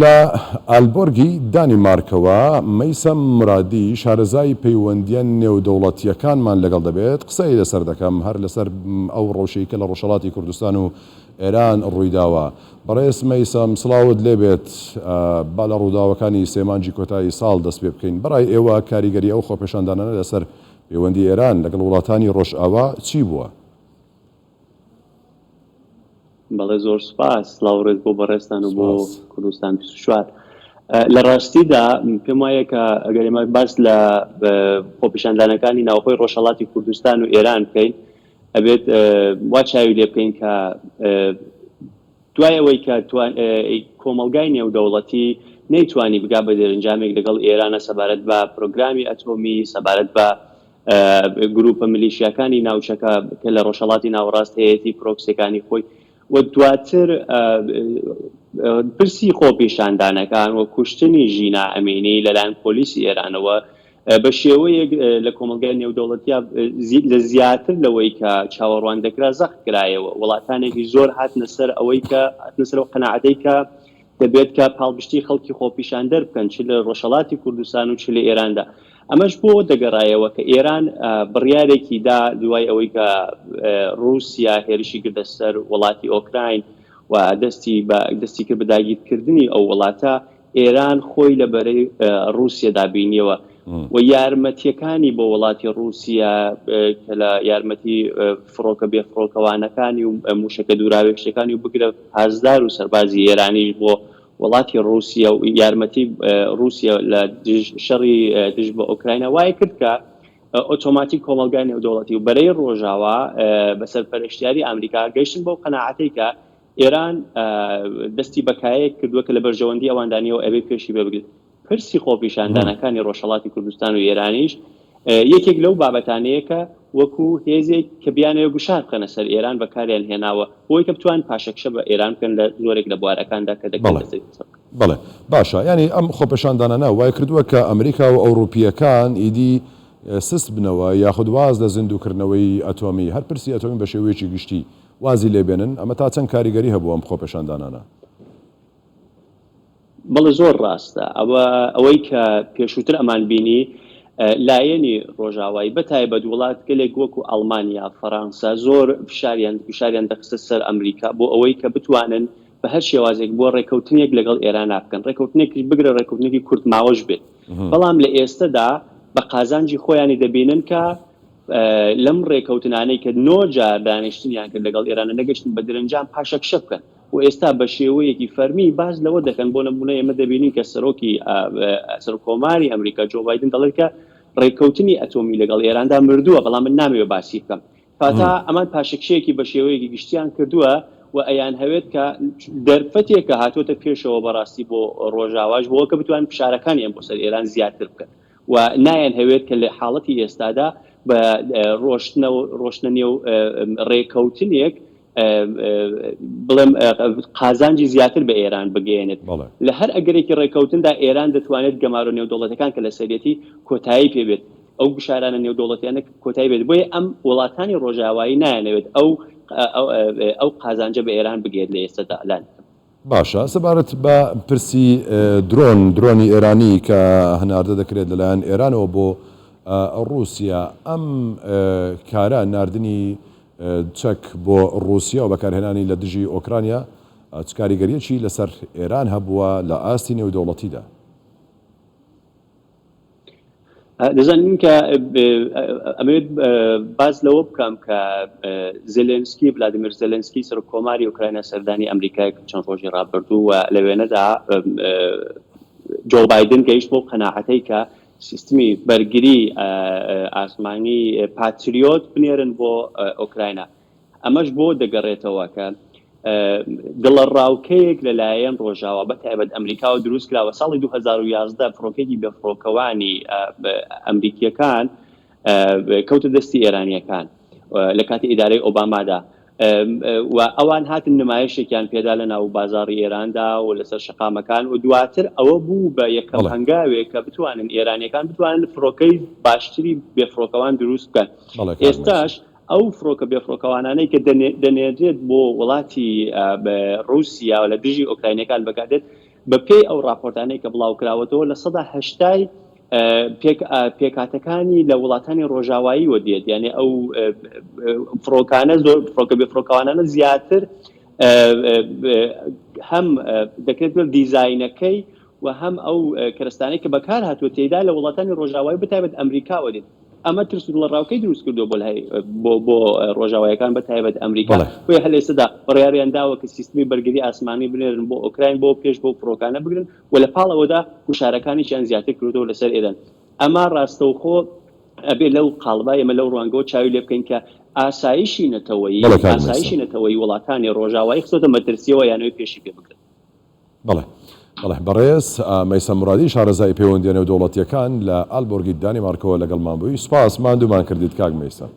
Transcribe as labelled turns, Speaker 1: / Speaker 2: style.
Speaker 1: لە ئالبۆرگی دانیمارکەوە مەیسەم مورادی شارەزای پەیوەندییە نێودەوڵەتییەکانمان لەگەڵ دەبێت، قسەی لەسەر دەکەم هەر لەسەر ئەو ڕەوشەی کە لە ڕۆژهەڵاتی کوردستان و ئێران ڕوویداوە. بەڕێز مەیسەم سڵاوت لێبێت، با لە ڕووداوەکانی سێ مانگی کۆتایی ساڵ دەست پێ بکەین، بەڕای ئێوە کاریگەری ئەو خۆپێشاندانانە لەسەر پەیوەندی ئێران لەگەڵ وڵاتانی ڕۆژئاوا چی بووە؟
Speaker 2: بەڵێ زۆر سوپاس سڵاو ڕێز بۆ بەڕێزتان و بۆ کوردستان 24 لە ڕاستیدا پێم وایە کە ئەگەر ئێمە باس لە خۆپیشاندانەکانی ناوخۆی ڕۆژهەڵاتی کوردستان و ئێران بکەین ئەبێت وا چاوی لێ بکەین کە دوای ئەوەی کە کۆمەڵگای نێودەوڵەتی نەیتوانی بگا بە دەرەنجامێک لەگەڵ ئێرانە سەبارەت بە پرۆگرامی ئەتۆمی سەبارەت بە گروپە ملیشیاکانی ناوچەکە کە لە ڕۆژهەڵاتی ناوەڕاست هەیەتی پرۆکسیەکانی خۆی و دواتر پرسی خۆپیشاندانەکان و کوشتنی ژینا ئەمینی لەلایەن پۆلیسی ئێرانەوە بە شێوەیەک لە کۆمەڵگای نێودەوڵەتیا لە زیاتر لەوەی کە چاوەڕوان دەکرا زەق کرایەوە وڵاتانێکی زۆر هاتنە سەر ئەوەی کە هاتنە سەر ئەو قەناعەتەی کە دەبێت کە پاڵپشتی خەڵکی خۆپیشاندەر بکەن چ لە ڕۆژهەڵاتی کوردستان و چ لە ئێراندا. ئەمەش بۆ دەگەڕایەوە کە ئێران بڕیارێکی دا دوای ئەوەی کە ڕووسیا هێرشی کردە سەر وڵاتی ئۆکراین و دەستی بە دەستی کرد بە داگیرکردنی ئەو وڵاتە، ئێران خۆی لە بەرەی ڕووسیەدا بینیەوە و یارمەتییەکانی بۆ وڵاتی ڕووسیە کە لە یارمەتی فڕۆکە بێفڕۆکەوانەکانی و مووشەکە دووراوێشتەکانی و بگرە پاسدار و سەربازی ئێرانیش بۆ وڵاتی ڕووسیە و یارمەتی ڕووسیە لە دژ شەڕی دژ بە ئۆکراینا وای کرد کە ئۆتۆماتیک کۆمەڵگای نێودەوڵەتی و بەرەی ڕۆژاوا بە سەرپەرشتیاری ئامریکا گەیشتن بەو قەناعەتەی کە ئێران دەستی بە کایەیەک کردووە کە لە بەرژەوەندی ئەواندا نییە و ئەبێ پێشی پێ بگرێت. پرسی خۆپیشاندانەکانی ڕۆژهەڵاتی کوردستان و ئێرانیش یەکێک لەو بابەتانەیە کە وەکو هێزێک کە بیانەوێت گوشار بخەنە سەر ئێران بەکاریان هێناوە بۆی کە بتوانن پاشەکشە بە ئێران بکەن لە زۆرێک لە بوارەکاندا کە دەکەوێتە سەر
Speaker 1: قسە. بەڵێ باشە یانی ئەم خۆپێشاندانانە وای کردووە کە ئەمریکا و ئەوڕوپییەکان ئیدی سست بنەوە یاخود واز لە زیندووکردنەوەی ئەتۆمی هەر پرسی ئەتۆمی بە شێوەیەکی گشتی وازی لێ بێنن ئەمە تا چەند کاریگەری هەبوو ئەم خۆپێشاندانانە؟
Speaker 2: بەڵێ زۆر ڕاستە ئەوە ئەوەی کە پێشووتر ئەمان بینی لایەنی ڕۆژاوایی بە تایبەت وڵاتگەلێک وەکو ئەڵمانیا فەڕانسە زۆر فشاریان گوشاریان دەخستە سەر ئەمریکا بۆ ئەوەی کە بتوانن بە هەر شێوازێک بۆ ڕێکەوتنێک لەگەڵ ئێرانا بکەن ڕێکەوتنێکیش بگرە ڕێکەوتنێکی کورت ماوەش بێت بەڵام لە ئێستەدا بە قازانجی خۆیانی دەبینن کە لەم ڕێکەوتنانەی کە نۆ جار دانیشتنیان کرد لەگەڵ ئێرانە نەگەشتن بە درەنجام پاشەکشە بکەن و ئێستا بە شێوەیەکی فەرمی باس لەوە دەکەن بۆ نمونە ئێمە دەبینین کە سەرۆکی سەرۆک کۆماری ئەمریکا جۆ بایدن دەڵێت کە ڕێککەوتنی ئەتۆمی لەگەڵ ئێراندا مردووە بەڵام من نامەوێت باسی بکەم فاتا ئەمان پاشەکشەیەکی بە شێوەیەکی گشتیان کردووە و ئەیانهەوێت کە دەرفەتێکە هاتۆتە پێشەوە بەڕاستی بۆ ڕۆژاواش بۆ کە بتوان فشارەکانیان بۆ سەر ئێران زیاتر بکەن و نایانهەوێت کە لە حاڵەتی ئێستادا بە ڕۆشتنە ڕۆشتنە نێو ڕێکەوتنێک بڵێم قازانجی زیاتر بە ئێران بگەیەنێت. لە هەر ئەگەرێکی ڕێکەوتندا ئێران دەتوانێت گەمارۆ نێودەوڵەتەکان کە لەسەریەتی کۆتایی پێ بێت. ئەو گوشارانە نێودەوڵەتیانە کۆتایی بێت. بۆیە ئەم وڵاتانی ڕۆژاوایی نایانەوێت ئەو ئەو قازانجە بە ئێران بگەیەت لە ئێستادا لانیکەم.
Speaker 1: باشە سەبارەت بە پرسی درۆن، درۆنی ئێرانی کە هەناردە دەکرێت لەلایەن ئێرانەوە بۆ ڕووسیا، ئەم کارە ناردنی چەک بۆ ڕووسیا و بەکارهێنانی لە دژی ئۆکرانیا چ کاریگەرییەکی لەسەر ئێران هەبووە لە ئاستی نێودەوڵەتیدا؟
Speaker 2: دەزانین کە ئەمەوێت باس لەوە بکەم کە زێلێنسکی ڤلادیمیر زێلێنسکی سەرۆک کۆماری ئۆکراینا سەردانی ئەمریکای کرد چەند ڕۆژی ڕابردوو و لە وێنەدا جۆ بایدن گەیشت بەو قەناعەتەی کە سیستمی بەرگری ئاسمانی پاتریۆت بنێرن بۆ ئۆکراینا ئەمەش بۆ دەگەڕێتەوە کە دڵەڕاوکێیەک لەلایەن ڕۆژاوا بە تایبەت ئەمریکاوە دروست کراوە، ساڵی 2011 فڕۆکەیەکی بێفڕۆکەوانی ئەمریکییەکان کەوتە دەستی ئێرانییەکان لە کاتی ئیدارەی ئۆبامادا و ئەوان هاتن نمایشێکیان پێدا لە ناو بازاڕی ئێراندا و لەسەر شەقامەکان و دواتر ئەوە بوو بە یەکەم هەنگاوێک کە بتوانن ئێرانییەکان بتوانن فڕۆکەی باشتری بێفڕۆکەوان دروست بکەن. ئێستاش ئەو فڕۆکە بێفڕۆکەوانانەی کە دەنێردرێت بۆ وڵاتی ڕووسیا لە دژی ئۆکراینیەکان بەکاردێت. بە پێی ئەو ڕاپۆرتانەی کە بڵاو کراوەتەوە لە سەدا هەشتای پێک پێکهاتەکانی لە وڵاتانی ڕۆژاواییوە دێت یانێ ئەو فڕۆکانە زۆر فڕۆکە بێفڕۆکەوانانە زیاتر هەم دەکرێت بڵێم دیزاینەکەی و هەم ئەو کەرەستانەی کە بەکار هاتووە تێیدا لە وڵاتانی ڕۆژاوایی بەتایبەت ئەمریکاوە دێت. ئەمە ترس و دڵەڕاوکەی دروست کردووە بۆ لای بۆ بۆ ڕۆژاوایەکان بە تایبەت ئەمریکا.
Speaker 1: بەڵێ.
Speaker 2: بۆیە هەر لە ئێستادا بڕیاریان داوە کە سیستمی بەرگری ئاسمانی بنێرن بۆ ئۆکراین بۆ پێش بەو فڕۆکانە بگرن و لە پاڵ ئەوەدا گوشارەکانیشیان زیاتر کردووەتەوە لەسەر ئێران. ئەمە ڕاستەوخۆ ئەبێ لەو قاڵبە ئێمە لەو ڕوانگەوە چاوی لێ بکەین کە ئاسایشی نەتەوەیی
Speaker 1: بەڵێ کاک مەیسەم.
Speaker 2: ئاسایشی نەتەوەیی وڵاتانی ڕۆژاوایی خستۆتە مەترسییەوە یانەوەی پێشی پێ بگرن.
Speaker 1: بەڵێ بەڵێ بەڕێز مەیسەم مورادی شارەزای پەیوەندیە نێودەوڵەتیەکان لە ئالبۆرگی دانیمارکەوە لەگەڵمان بووی سوپاس ماندوومان کردیت کاک مەیسەم.